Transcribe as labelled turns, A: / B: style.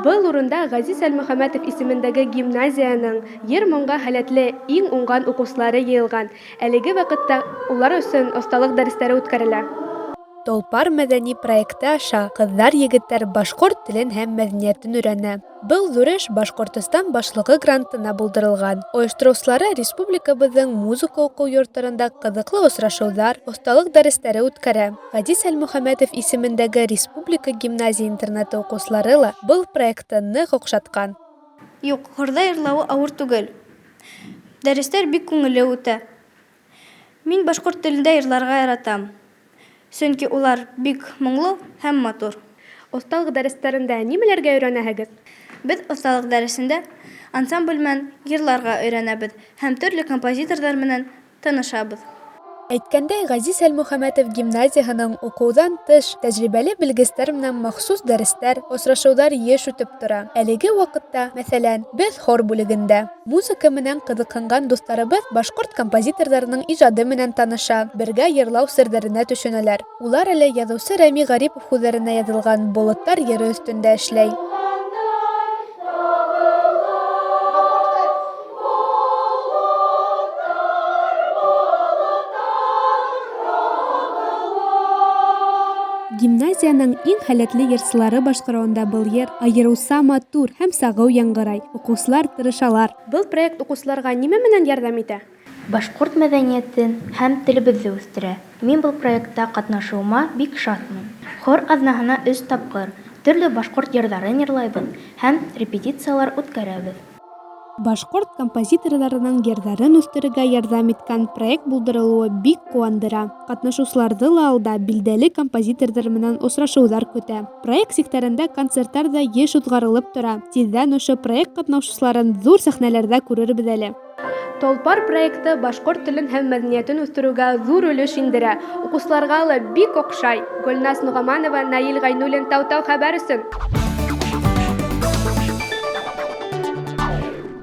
A: Был урында Ғәзиз Әлмөхәмәтов исемендәге гимназиянең йыр-моңға һәләтле иң уңған уҡыусылары йыйылған. Әлеге ваҡытта улар өсөн оҫталыҡ дәрестәре үткәрелә. Толпар мәҙәни проекты аша ҡыҙҙар-егеттәр башҡорт телен һәм мәҙәниәтен өйрәнә. Был ҙур эш Башҡортостан Башлығы грантына булдырылған. Ойоштороусылары республикабыҙҙың музыка уҡыу йорттарында ҡыҙыҡлы осрашыуҙар, оҫталыҡ дәрестәре үткәрә. Ғәзиз Әлмөхәмәтов исемендәге республика гимназия-интернаты уҡыусылары ла был проектты ныҡ оҡшатҡан.
B: Юҡ, хорҙа йырлауы ауыр түгел. Дәрестәр бик күңелле үтә. Мин башҡорт телендә йырларға яратам, сөнки улар бик моңло һәм матур.
A: Оҫталыҡ дәрестәрендә нимәләргә өйрәнәһегеҙ?
B: Беҙ оҫталыҡ дәресендә ансамбль менән йырларға өйрәнәбеҙ һәм төрлө композиторҙар менән танышабыҙ.
A: Әйткәндәй, Ғәзиз Әлмөхәмәтов гимназияһының уҡыуҙан тыш, тәжрибәле белгестәр менән махсус дәрестәр, осрашыуҙар йыш үтеп тора. Әлеге ваҡытта, мәҫәлән, беҙ хор бүлегендә. Музыка менән ҡыҙыҡһынған дуҫтарыбыҙ башҡорт композиторҙарының ижады менән таныша, бергә йырлау серҙәренә төшөнәләр. Улар әле яҙыусы Рәми Ғарипов һүҙҙәренә яҙылған Болоттар йыры өҫтөндә эшләй. Гимназиянең иң һәләтле йырсылары башҡарыуында был йыр айырыуса матур һәм сағыу яңғырай. Уҡыусылар тырышалар. Был проект уҡыусыларға нимә менән ярҙам итә?
B: Башҡорт мәҙәниәтен һәм телебеҙҙе үҫтерә. Мин был проектта ҡатнашыуыма бик шатмын. Хор аҙнаһына өс тапҡыр төрлө башҡорт йырҙарын йырлайбыҙ һәм репетициялар үткәрәбеҙ.
A: Башҡорт композиторҙарының йырҙарын үҫтерергә ярҙам иткән проект булдырылыуы бик ҡыуандыра. Ҡатнашыусыларҙы ла алда билдәле композиторҙар менән осрашыуҙар көтә. Проект сиктәрендә концерттар ҙа йыш уҙғарылып тора. Тиҙҙән ошо проект ҡатнашыусыларын ҙур сәхнәләрҙә күрербеҙ әле. Толпар проекты башҡорт телен һәм мәҙәниәтен үҫтереүгә ҙур өлөш индерә. Уҡыусыларға ла бик оҡшай. Гөлназ Нуғаманова, Наил Ғәйнуллин, Тау-Тау хәбәр өсөн.